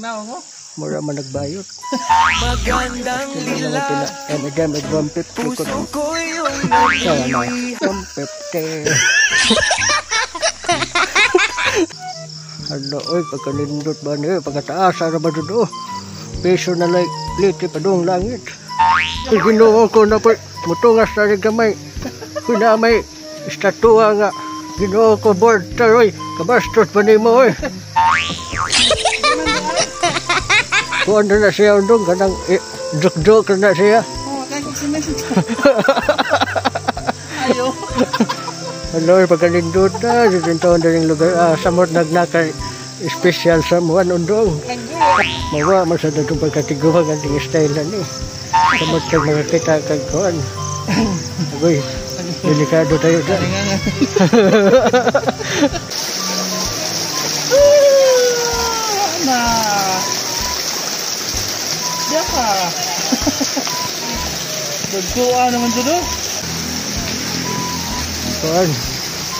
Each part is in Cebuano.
Tanaw mo. Mura man nagbayot. Magandang lila. And again, mag 150 ko. Puso ko yung Sana, 150. Ano, oy, pagkanindot ba niyo, pagkataas, ara ba doon, oh. Piso na like, plite pa doong langit. Uy, Ginoo ko na po, mutungas na rin gamay. Uy, na may estatua nga. Ginoo ko, board, taroy, kabastos ba nimo, oy. Kuan na siya undong, kanang, eh, duk-duk na siya. Oh, kay kog simento. Ayo. Ano, pagkanindot na, dito na rin lugar, samot nagnakay, special sa muan undong. Mawa, masada itong pagkatiguhan ang ting style na ni. Samot kag makakita kag kuan. Agoy, delikado tayo dyan. Na. Diya ka. Dagkuha naman dito. Kuan,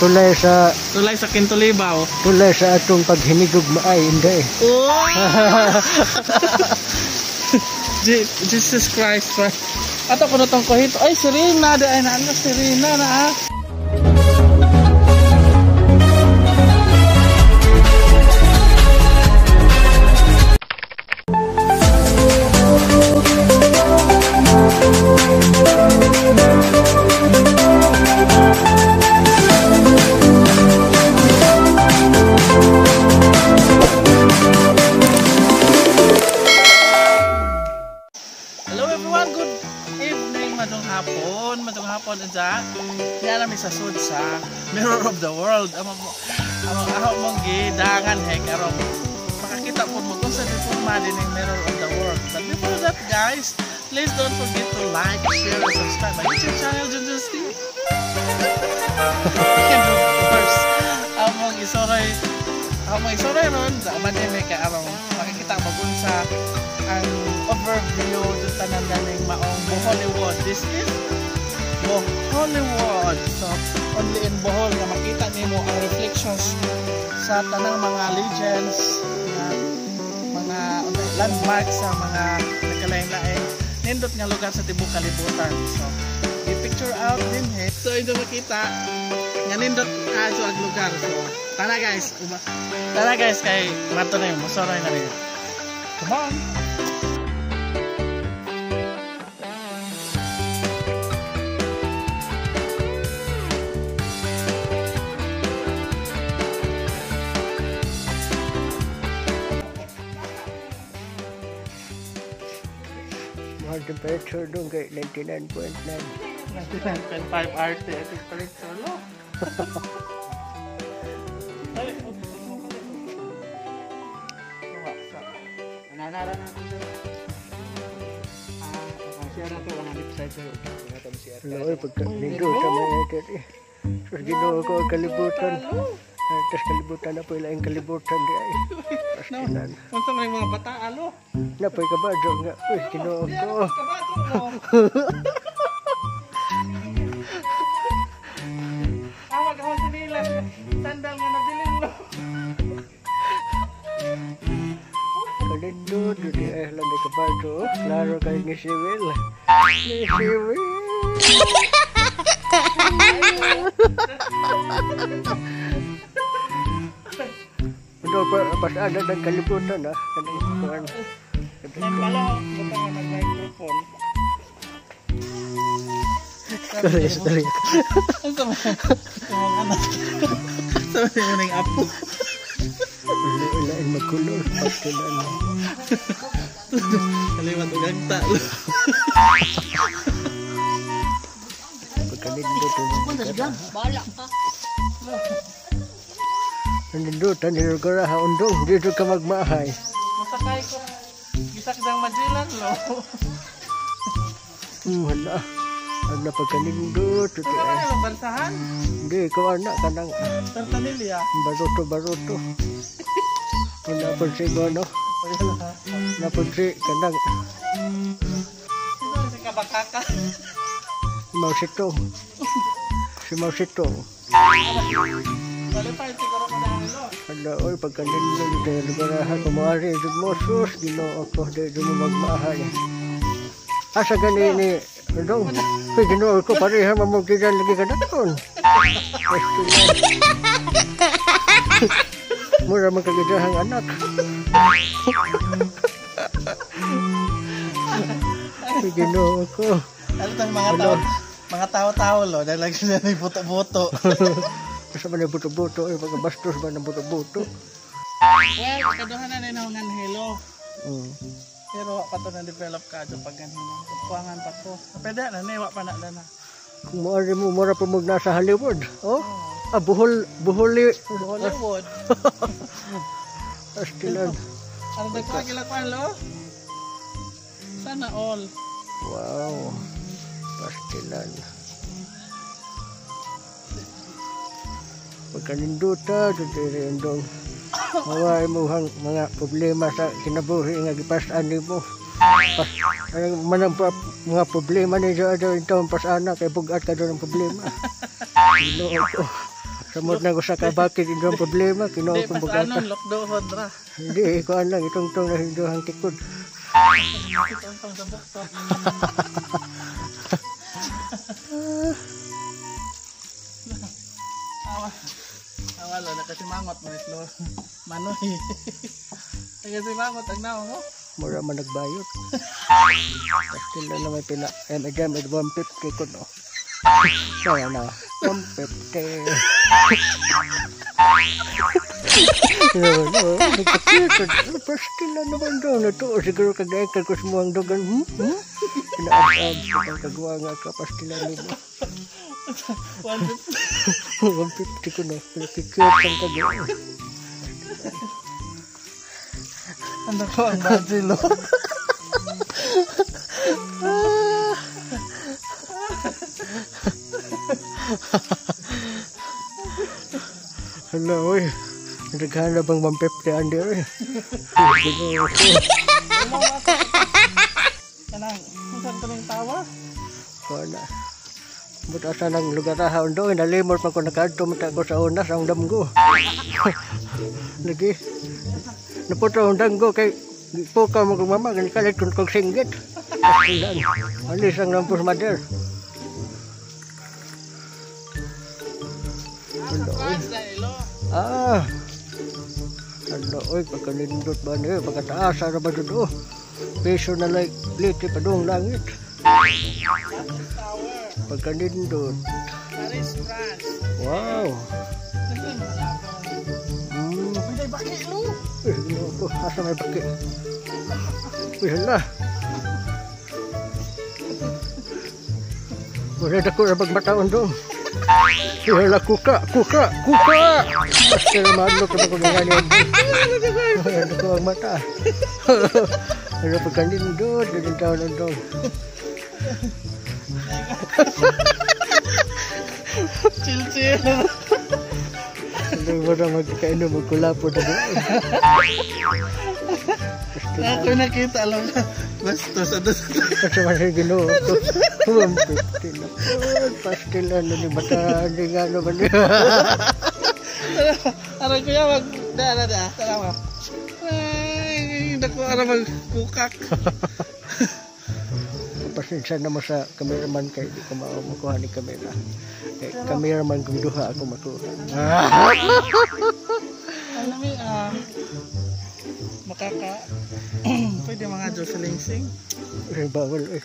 tulay sa Quinto Libaw. Tulay sa atong paghinigog maay hindi. Oh! Jesus Christ. Ato ko na tong kohito. Ay, Serena. Di ay na ano, Serena na ah. Sa sud sa Mirror of the World. Among mong gidangan he karon makakita po mo kung sa forma din ng Mirror of the World. But before that guys, please don't forget to like, share, and subscribe my YouTube channel, Junjun's TV. And of course, among isuroy ron sa aman kay aron makakita mo kung sa ang overview dun tanan ganing maong Bohollywood. This is Bohollywood. So, only in Bohol nga makita nimo ang reflections sa tanang mga legends, mga landmarks sa mga nagkalain-laing nindot nga lugar sa tibuok kalibutan. So, i-picture out din he. So, ito makita nga nindot ato ang lugar. So, tara guys. Tara guys kay mato na yung mosoroy na rin. Come on. Temperature doon kay 99.9. 99.5 RT temperature lo. Ay, Loy, pagka-nindot sa mga ito. Sus, Ginoo ko ang kalibutan. Tapos kalibutan na po ilang kalibutan di ay. Pastilan. Unsa may mga bata alo? Napoy kabadyo nga. Uy, Ginoo ko. Awag ako sa nila. Sandal nga nabilin lo. Kalindot, di ay lang di kabadyo. Klaro kayo ni Siwil. Ni Siwil. Ito pa, pasada ng kalibutan ha. Kanang kuhan. Nagpala, buta nga nag-microphone. Sorry, sorry. Ang sama, ang anak. Sabi mo ng apo. Ulain magkulor. Pastilan. Kaliwat ugang talo. Pagkalindot. Bala ka. Nandutan ni lugar ha undong dito ka magmahay. Masakay ko. Gisakdang Magellan lo. Wala. Ang napagkalindot. Ano na yung balsahan? Hindi ko anak kanang Tartanilya. Baruto baruto. Wala po si Bono. Napunsi kanang Sino si kabakaka? Mao Zedong. Si Mao Zedong. Qualified siguro ko na nilo. Hala, oy, pagkanindot dito lugar ha, kumuari jud mo, sus, Ginoo ko, di mo magmahay. Asa gani ni Dong? Uy, Ginoo ko, pareha man mo gidan lagi ka daton. Mura man kagidahang anak. Uy, Ginoo ko. Ano tong mga tao? Mga tao-tao lo, dahil lagi na may buto-buto. Asa man yung buto-buto, ay pagkabastos ba ng buto-buto? Well, kaduhan na nila ang hilo. Pero wa pa to na-develop ka adyo pag ganun. Kuangan pa to. Pwede na ni, wa pa na na. Kung maari mo, mura pa mo nasa Hollywood. Oh? Ah, Bohol, Boholi. Hollywood. Astilan. Ano ba ko gila lo? Sana all. Wow. Pastilan. Pagkaninduta, dito dong. Mawa mo ang mga problema sa kinabuhi nga gipasan nimo. Pas ang manang pa, mga problema ni sa ito ang pasana kay bugat ka doon ang problema. Ginoo ko. Samot na ko sa kabakit ito ang problema, Kinoo Di kong bugata. pasanon lockdown ra. Hindi ko lang itong tong na hindi ang tikod. Itong tong sa bukto. Awa. Awa lo nakasimangot mo lo. Manoy. Nakasimangot ang naong mo. Mura man nagbayot. Pastila na may pila. Eh, may gamit 150 ko no. Kaya na, 150. No, no, nagkakita. Pastila naman daw. Natuo siguro kagaykan ko sa muang dogan. Inaab-ab sa kang kagawa nga ka pastila nimo. 150. 150 ko no. Pinakikita ang kagawa. Ano ko ang budget lo? Hala, oy. Naghahanap na bang 150 andi, oy? Ginoo ko. Kanang, saan to ning tawa? Wala. But asa ng lugar ha, undo, nalimot man ko nakaadto man ko sa una sa damgo. Lagi. Naputo ang damgo kay pukaw mo kong mama, gani kalit kung kong singgit. Pastilan. Alis ang lampos mother. Ah, sa France dahil lo. Ah. Ano, oy, pagkalindot ba niyo, pagkataas, ano ba doon, oh. Piso na like, plite pa doong langit. Eiffel Tower. Pagkalindot. Paris, France. Wow. Pwede baki lo. Uy, ginoo ko, asa may baki. Uy, hala. Wala na ko na magmataon doon. Uy, hala, kuka, kuka, kuka! Basta na maadlok na ko nga niya. Wala na ko ang mata. Ano pagkalindot, ganun taon doon. Chill, chill. Ano mo na magkainom, magkulapo na doon. Ako nakita alam ka. Bastos. Ano sa Kasi mas ginoo ko. 150 na. Pastil ano ni mata, ni nga naman. Aray kuya, wag. Da, da, da. Tara mo. Ay, naku, ara magkukak. Pasensya na mo sa cameraman kay di ko makuha ni kamera. Kay cameraman kung duha ako makuha. Ano mi, makaka, pwede mga Diyos sa lingsing. Eh, bawal eh.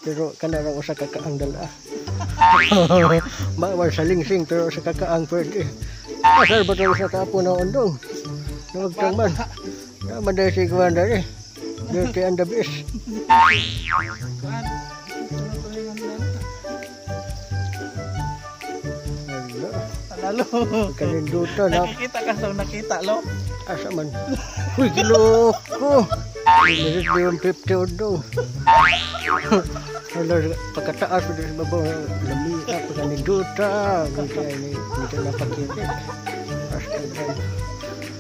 Pero kanarang usa ka kaang dala. Bawal sa lingsing pero sa kakaang pwede. Asar ba ito sa kapo na undong? Nawagtang man. Naman dahil si Kuwan dahil eh. Dirty and the beast. Kuan. Hala. Lalo. Pagkalinduta na. Nakikita ka sa nakita lo. Asa man. Uy, ginoo ko. Meron di yung 50 undong. Hala, pagkataas mo sa babaw, lami, pagkalinduta. Hindi na pakinig. Basta lang.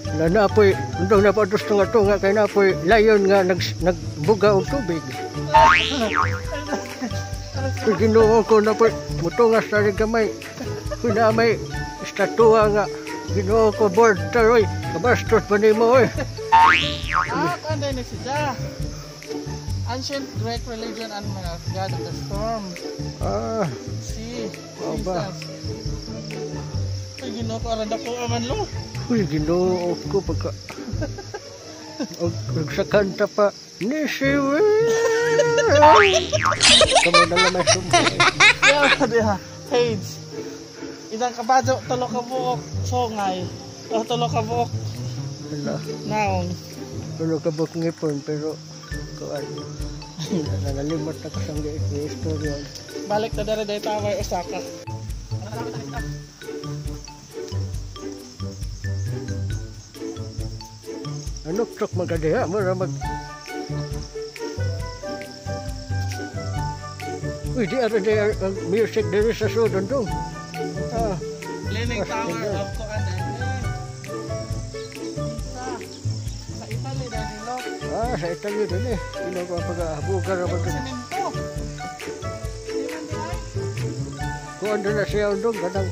Wala na apoy, undong na pa tunga-tunga kay na apoy layon nga nagbuga og tubig. Uy, ginoo ko na po, mutungas na rin gamay. Uy, na may estatua nga. Ginoo ko board taroy. Kabastos pa nimo oy. Ah, kuan ni siya. Ancient Greek religion and myth, god of the storm. Ah, Sea. Aba. Jesus. Ay, Ginoo ko aron dako man lo. Uy, Ginoo ko pagka og sa kanta pa ni siwe. Kamo na lang may sumbay. Yeah, diha. Page. Isang kabajo, tulo ka buok songay. O tulo ka buok Wala. naong. Tulo ka buok ngipon pero kuan. Nanalimot na ko sa istorya. Balik ta dere day Tower Osaka. Anuktok magadiha mura mag. Uy, di ara di ang music diri sa sudon dong. Ah, Leaning Tower of kuan eh. Sa Italy dahil lo. Ah, sa Italy din eh. Ginoo ko pag-habugar ra ba Sa dun. Minto. Di man di ay. Kuan doon na siya undong, kanang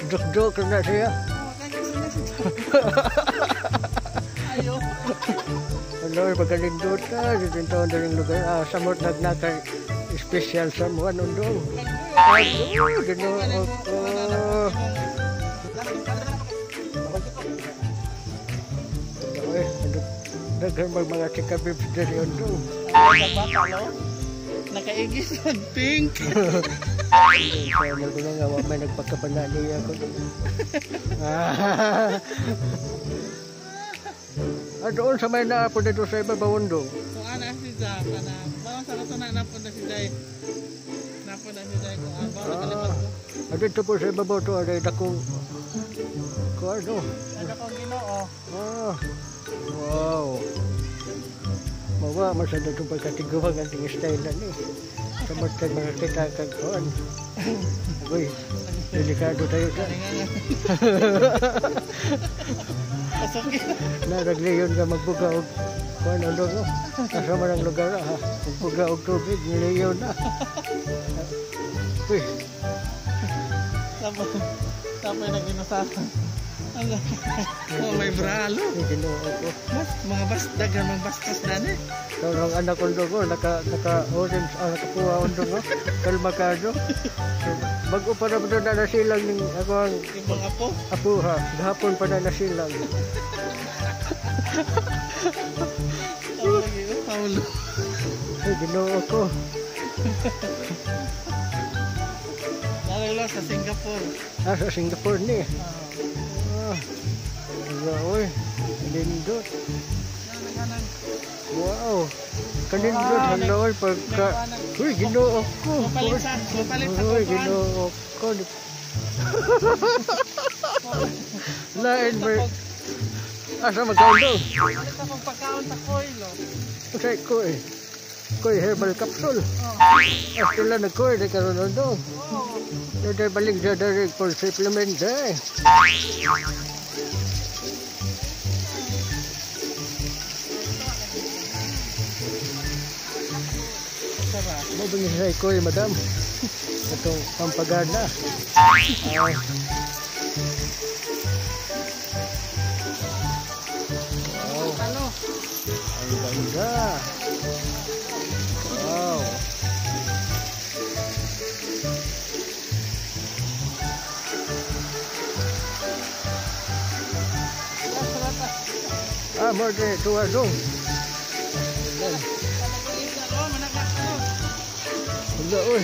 duk-duk na siya. Oh, kaya sila siya. Ayo. Ano, pagkalindot ka, dito taon na rin lugar. Ah, samot nagnakay special someone undong. Ano, Ginoo ko. Ay, ano, daghan mag mga chika bibs diri undong. Nakaigis mag pink. Sa mga ko nga, wa may nagpagkabanali ako. Ah, Ah, doon sa may naapo dito sa ibabaw undong. Kung ana si Ja, kana. Bawang sa kato na napon na si Jai. Napon na si Jai kung ano. Bawang nakalipat ko. Ah, dito po sa ibabaw to, aray dakong kung ano. Ano kong Ginoo. Ah, wow. Mawa, masada itong pagkatiguang ang ting style na ni. Samot kag mga kita kag kuan. Uy, delikado tayo dyan. Pasukin. Naragleyon ka magbuga og kuan ano no. Asa man ang lugar ha. Magbuga og tubig, nileyon na. Uy, Tapos, tapos nag-inusahan. Ano? Oh, may bralo. ay, Ginoo ko. Mas, mga bas, daghan mga bastos na ni. So, ang anak ko doon, naka orange, ah, nakakuha undong, no? Kalmakado. So, bago pa naman doon na nasilang ning ako ang Ibang apo. apo ha. Gahapon pa na nasilang. Tawag yun, Paulo. Ay, Ginoo ko. Lalo lang sa Singapore. Ah, sa Singapore ni. Ah. Ah, ala, oy. Lindot. Wow. Kanindot, Wow, hala, oy, pagka. Uy, Ginoo ko. Mapalit sa Uy, kuan. Ginoo ko. Lain ba? Asa magkaon? Palit sa kong pagkaon sa coil. Oh. Usay ko eh. Koy herbal capsule. Oh. Astula na koy di karon undong. Oh. Dito balik sa dari for supplement eh. Tara. Mo ba niya sa koy, madam? Itong pampagana. Ah. Wow, Ano? ang ganda. Wow. Ah, more than tuwa dong. Wala, oy.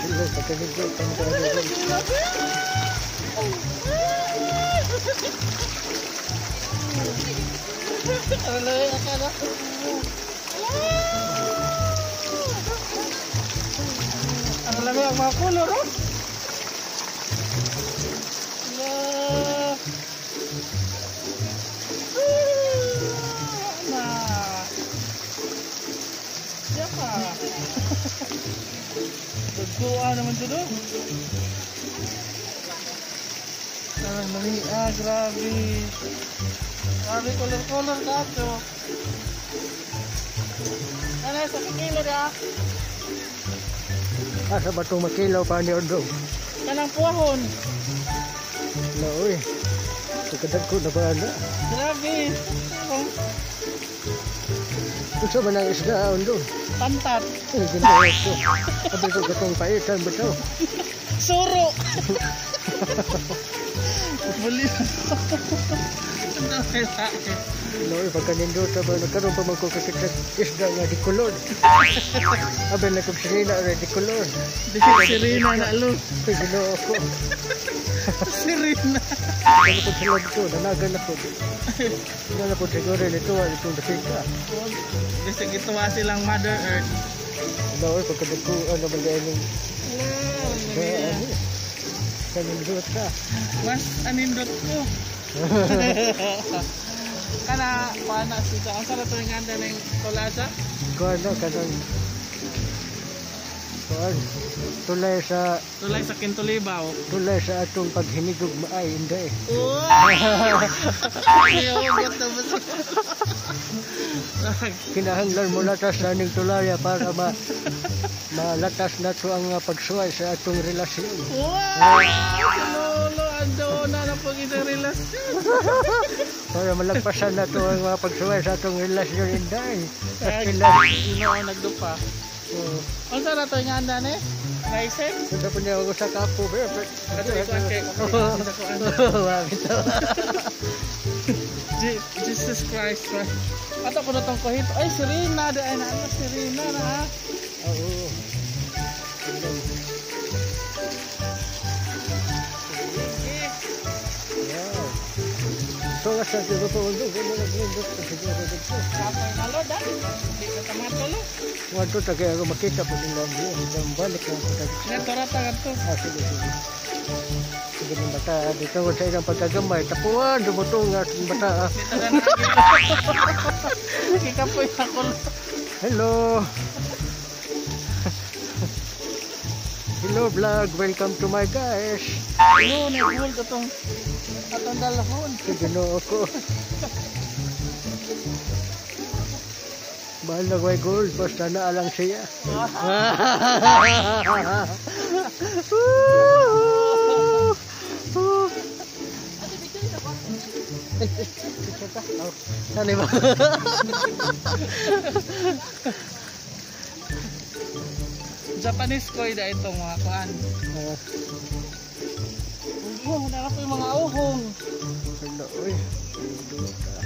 Sila, pagkanindot, ang ganda. Ang lami ang mga color, oh. La. Na. Yaka. Dagkuha naman dito. Parang lami. Ah, grabe. Grabe, color-color ka ato. Ano, sa kilo na? Asa ba itong makilaw pa ni Undong? Kanang puwahon. Na, uy. Pagkadag ko na ba na? Grabe. Unsa man ang isda, Undong? Pantat. Ay, ginawa ko. Sabi ko katong paitan ba ito? Suro. Buli. No, pagkanindot ba nagkaroon pa man ko kakita isda nga di kulon. Abi na kong sirena ra di kulon. Di sirena na lo. Ay, Ginoo ko. Sirena. Ano ko sila dito, nanagan ako. Wala po siguro nito, itong nakita. Bisag ituwa silang Mother Earth. No, pagkadagko, ano ba yung kanindot ka. Mas anindot ko. Kana kuan na siya. Ang sarap yung ganda ng tulaja. Kuan na, kanang kuan. Tulay sa Tulay sa Kintulibaw. Tulay sa atong paghinigog maay inday. Oh! Ayaw, na ba Kinahanglan mo latas sa aning tulaya para malatas na to ang pagsuway sa atong relasyon. Wow! Si Lolo, ando na na pag isang relasyon. Para malagpasan na to ang mga pagsuway sa atong relasyon inday. Kaya, Kailan? Ginoo nagdupa. Oh, Unsa na to nga anda ni? License? punta po niya ako sa kapo. Kato ikuan kay Wow, ito. Jesus Christ. Right? Ato ko na tong kuhito. Ay, Serena. Di ay na ano, Serena na ha. Oo. Wow. So, nga sa tigo po, ulo, gano'n naglindot ko siguro dito. Kapoy na lo, da. Di ka tamatulo. Wato, tagay ako makita po nila ang view. Hanggang balik lang ko tayo. Nga, torata ka to. Ah, sige, sige. Sige ng bata, dito ko sa ilang pagkagamay. Tapuan, dumutong nga sa bata. Ah. Dito na na. Kikapoy ako. Hello! Hello vlog, welcome to my guys. Ano, nag-hold atong atong dalahon. Sige no ako. Mahal na way gold, basta na alang siya. Ano ba? Japanese koi da itong mga kuan. Uhong, na po yung mga uhong. Hello, uy. Nindot ka.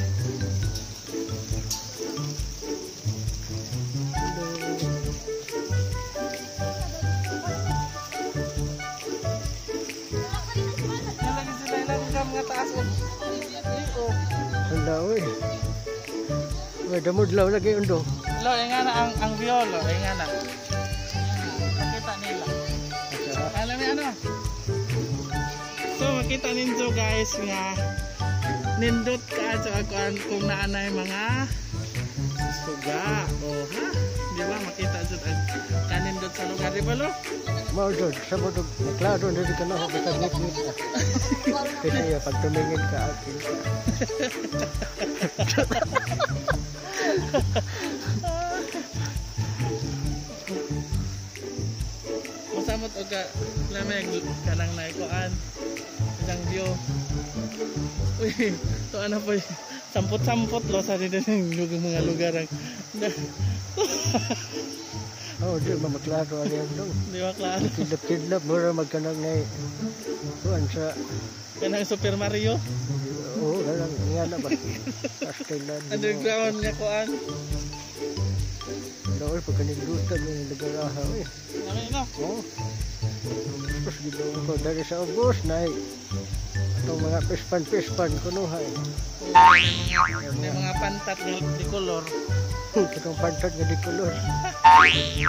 Hello. Yan lagi sila ilang ka mga taas. Oh. Hello, uy. Uy, damudlaw lagi undo. Lo, yung nga na ang violo, yung nga na. Makita nila. Alam niyo ano? So makita ninyo guys nga nindot ka sa kuan kung naanay mga suga. Oh ha? Di ba makita jud ang kanindot sa lugar, di ba lo? Mao jud, sa mo maklaro na ka na ako kita ngit-ngit. Kasi pag tumingin ka akin ka. Masamot og ka lamig kanang naikuan. Isang view. Uy, to ano po, sampot-sampot lo sa dito ng mga lugar ang Oh, di ba maklaro ani ang dong. Di ba klaro? Kidlap-kidlap mura magkanang ngay kuan sa Kanang Super Mario, oo, kanang nga na ba. Castellan. Underground nga kuan. Doon pagkanindutan yung lugar aha, eh. Ano no? Oh. Tapos ginoo ko dari sa ubos na atong mga pispan-pispan kunuhay. May mga pantat nga di color. Katong pantat nga di kolor. Ay,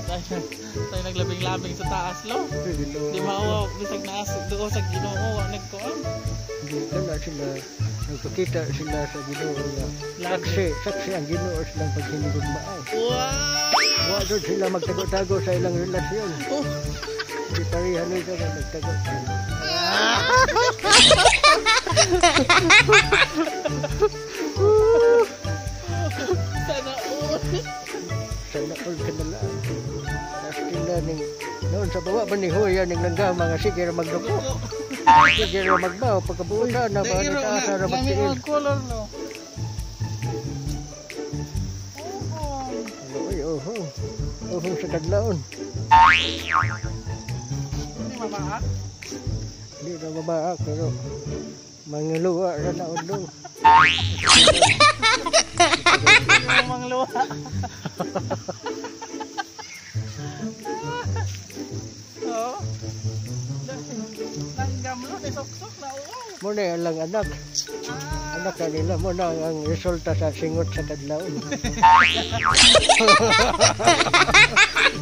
tayo, tayo naglabing-labing sa taas lo. Ginoo. Di mauwaw, bisag naas duo sa Ginoo wa nagkuan. Di kana sila nagpakita sila sa Ginoo nga Lagi. saksi, saksi ang Ginoo silang paghinigugmaay. Wow! Wa jud sila magtago-tago sa ilang relasyon. Oh. Di pareha nila nga nagtago. Sana all. Sana all ka na lang. Asking na ning noon sa bawa ba ni Hoya ning langgama nga sige ra magduko. Sige ra magbaw pagkabuutan na ba ni taas ra Lami magtiil. ang color, no? Uy, oho. Oho sa kadlawon. Hindi mamaak? Hindi na mabaak pero mangiluwa ra na undong. Hindi mo mangluwa. Oo. Langgamlo ni suksok na oo. Mo na lang anak. Anak na nila mo na ang resulta sa singot sa kadlawon.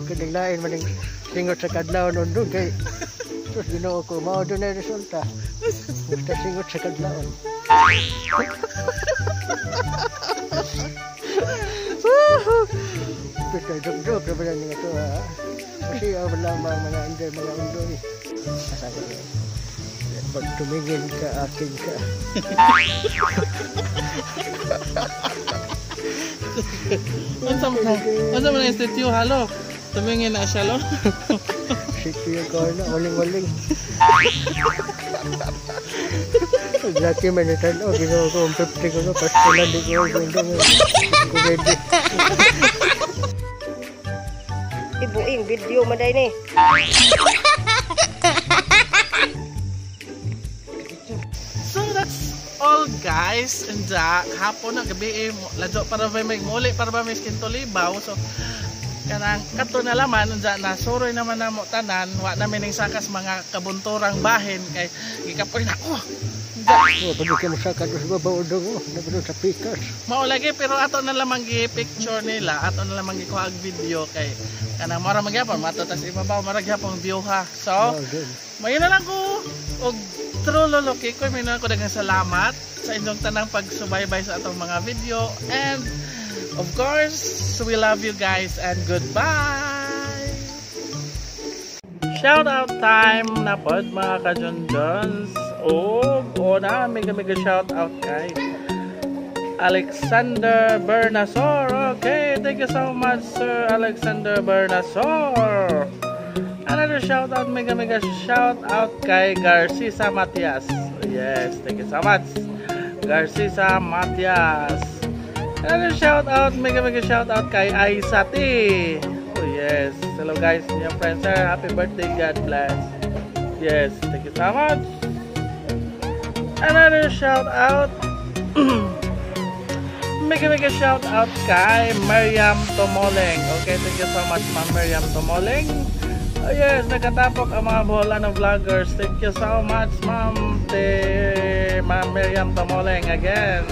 Kuning lain man ang singot sa kadlawon undong kay sus, Ginoo ko, mao doon na resulta. Basta singot sa kadlawon. Basta duk-duk na ba nga ito ha? Kasi wala mga inday, mga undoy. Sabi ko, pag tumingin ka, akin ka. Unsa man ang statue halo? Tumingin na siya lo. Sitio ko na, waling-waling. Laki man ni tanaw, Ginoo ko, ang 50 ko no, pasko lang, di ko ko hindi ko ready. Ibuing video man day ni. So that's all, guys. And hapon na gabi eh, ladyo para ba may muli para ba may Quinto Libaw. So kanang kato na laman unja na suroy naman namo tanan, wa namin ning sakas mga kabunturang bahin kay gikapoy na ko. Unja Oh, pwede ka masaka doon sa babaw doon, oh, nagdoon sa pikas. Mao lagi, pero ato na lamang gi-picture nila, ato na lamang gikuha og video kay kanang mara magyapon mato tas ibabaw, mara gyapon view ha. So, Oh, doon. mayo na lang ko og true lolo Kikoy, may na ko daghang salamat sa inyong tanang pagsubaybay sa atong mga video, and of course, we love you guys and goodbye. Shout out time na pod, mga kajonjons. Og una, mega mega shout out kay Alexander Bernasor. Okay, thank you so much, Sir Alexander Bernasor. Another shout out, mega mega shout out kay Garcisa Matias. Yes, thank you so much, Garcisa Matias. Another shout out, mega mega shout out kay Aisati. Oh yes, hello guys, your friend sir, happy birthday, God bless. Yes, thank you so much. Another shout out, mega mega shout out kay Miriam Tomoleng. Okay, thank you so much, Ma'am Miriam Tomoleng. Oh yes, nagkatapok ang mga Boholano vloggers. Thank you so much, Ma'am Ma'am Miriam Tomoleng again.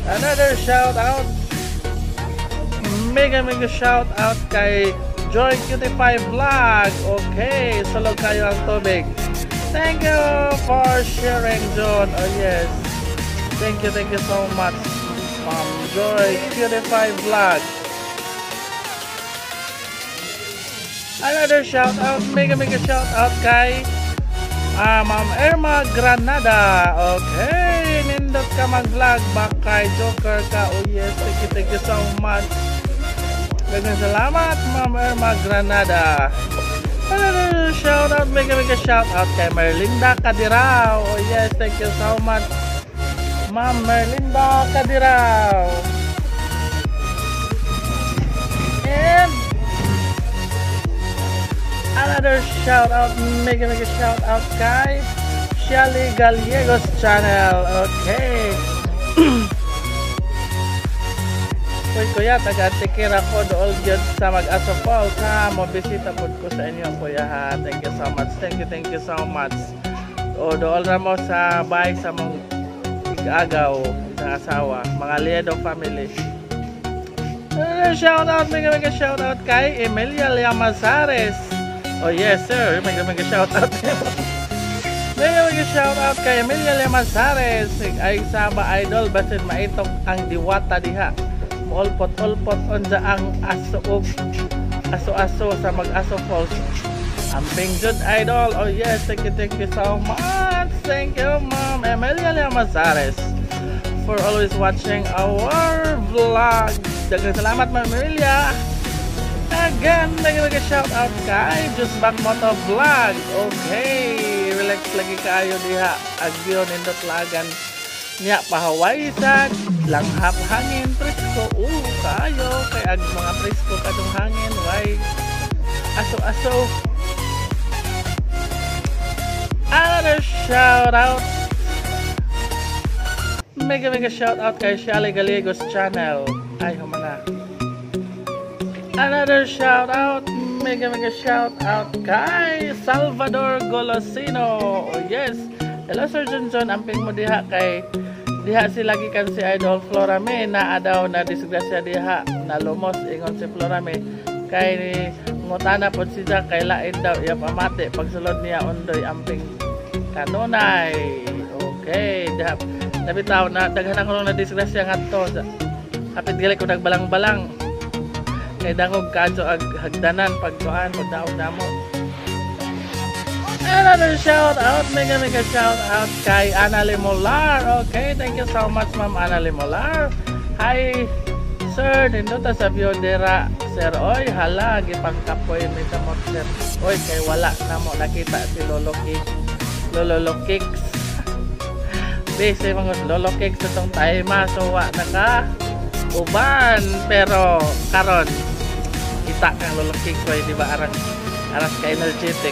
Another shout out, mega mega shout out kay Joy Cutie 5 Vlog. Okay, sulog kayo ang tubig. Thank you for sharing, John. Oh yes, thank you so much, Ma'am Joy Cutie 5 Vlog. Another shout out, mega mega shout out kay Ma'am Irma Granada. Okay, nindot ka mag-vlog, bakay joker ka. Oh yes, thank you so much. Daghang salamat, Ma'am Irma Granada. Another shout out, mega mega shout out kay Merlinda Cadirao. Oh yes, thank you so much, Ma'am Merlinda Cadirao. And another shout out, mega mega shout out kay Shelly Gallegos channel. Okay. Uy kuya, taga Antiquera ko, dool gyud sa Mag-Aso Falls ha. Mo bisita pod ko sa inyo kuya ha. Thank you so much. Thank you so much. O dool ra mo sa bahay sa mong igagaw sa asawa, mga Liedo family. Shout out, mega mega shout out kay Emilia Llamazares. Oh yes sir, mega mega shout out. Mega mega shout out kay Emilia Llamazares. Ay saba idol, basin maitok ang diwata diha. Muulpot-ulpot unsa ang aso og aso-aso sa Mag-Aso Falls. Amping jud, idol. Oh yes, thank you so much. Thank you, Ma'am Emilia Llamazares, for always watching our vlog. Daghang salamat, Ma'am Emilia. Again, mega shout out kay Just Back Moto Vlog. Okay, relax lagi kaayo diha. Agyo nindot lagan. Nya pahaway sa langhap hangin presko. Kaayo kay ag mga presko kadtong hangin way aso-aso. Another shout out. Mega mega shout out kay Shelly Gallegos channel. Ay, humana. Another shout out, mega mega shout out kay Salvador Golosino. Oh yes. Hello, Sir Junjun, amping mo diha kay diha sila gikan si Idol Flora May naa daw na disgrasya diha, nalumos ingon si Flora May kay ngutana pod siya kay lain daw iya pamati pagsulod niya Ondoy, amping kanunay. Okay, diha nabitaw na daghan ako na disgrasya ngadto. Hapit gali ko nagbalang-balang kay dangog kadyo ag hagdanan pagkuan pagdaog namo. Another shout out, mega mega shout out kay Ana Limolar. Okay, thank you so much, Ma'am Ana Limolar. Hi sir, nindota sa view dira sir. Oy, hala gipangkapoy mi sa sir. Oy, kay wala namo nakita si Lolo Kicks. Lolo Kicks. Busy mga Lolo Kicks itong time, so wa naka uban, pero karon kita kang Lolo Kicks, oy, di ba arang aras ka energetic.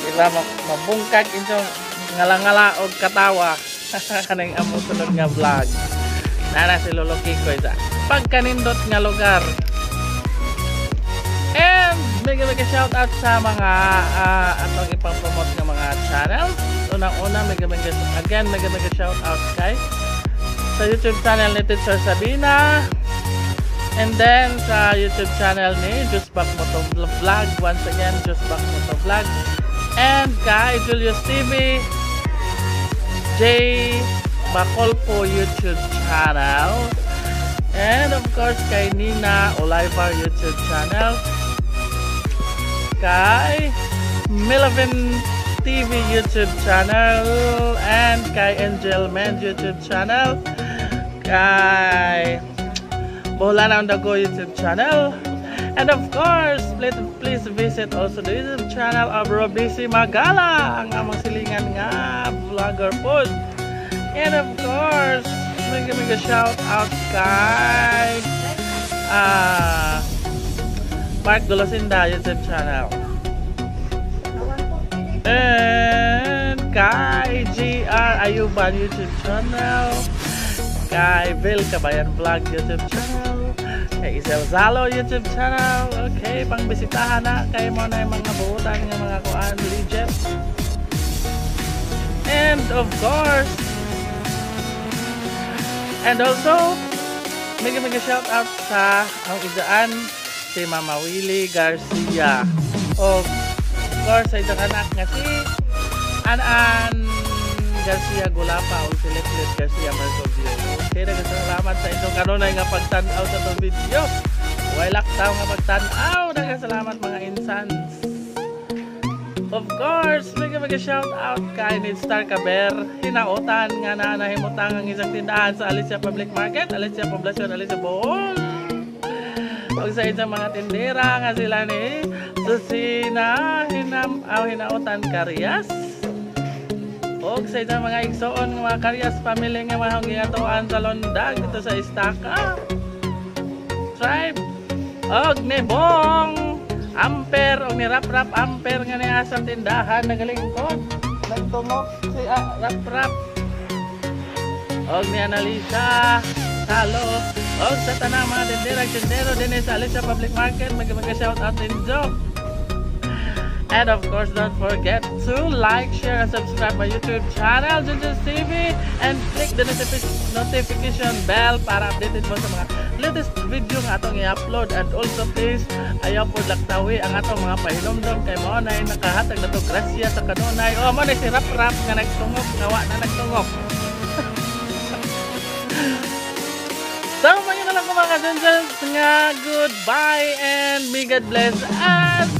Diba mabungkag inyong ngala-ngala og katawa kaning among sunod nga vlog. Nana si Lolo Kikoy sa pagkanindot nga lugar. And mega mega shout out sa mga atong ipang-promote nga mga channels. Unang-una, mega mega again, mega mega shout out kay sa YouTube channel ni Teacher Sabina. And then sa YouTube channel ni Just Back Moto Vlog, once again Just Back Moto Vlog. And kay Julius TV, J Bacolpo YouTube channel, and of course kay Nina Olivar YouTube channel, kay Milavin TV YouTube channel, and kay Angel Men YouTube channel, kay Boholana on the Go YouTube channel, and of course please visit also the YouTube channel of Robisi Magala, ang among silingan nga vlogger po. And of course, mega mega shout out kay Mark Golosinda YouTube channel. And kay GR Ayuban YouTube channel, kay Bill Kabayan Vlog YouTube channel, kay Isel Zalo YouTube channel. Okay, pangbisitahan na kay mo na yung mga buutan ng mga kuan legends. And of course, and also, mega mega shout out sa ang idaan si Mama Willie Garcia. Of course, sa idang anak nga si An-An Garcia Gulapa o si Letlet Garcia Marcovio. Okay, salamat sa inyong kanunay nga pagtan-aw sa itong video. Way laktaw nga pagtan-aw. Salamat mga insans. Of course, mega mega shout out kay Need Star Caber Hinautan nga nanahimutang ang isang tindahan sa Alicia Public Market, Alicia Poblacion, Alicia Bohol. Og sa isang mga tindera nga sila ni Susina Hinautan Carias. Og sa isang mga igsoon nga mga Carias family nga mga gingatuan sa Londag dito sa Istaka Tribe. Og ni Bong Amper o ni Rap Rap Amper nga niya sa tindahan nagalingkod nagtungok si Rap Rap. Og ni Analisa Salo. Og sa tanang mga tindera tindero din sa Alicia Public Market, mag shout out ninyo. And of course, don't forget to like, share, and subscribe my YouTube channel, Junjun's TV, and click the notification bell para updated mo sa mga latest video nga atong i-upload. And also please, ayaw po laktawi ang atong mga pahinomdom kay mao na nakahatag na to grasya sa kanunay. O mo na si Rap Rap nga nagtungok, nga wa na nagtungok. So, mga na lang ko mga Junjuns nga goodbye and may God bless us.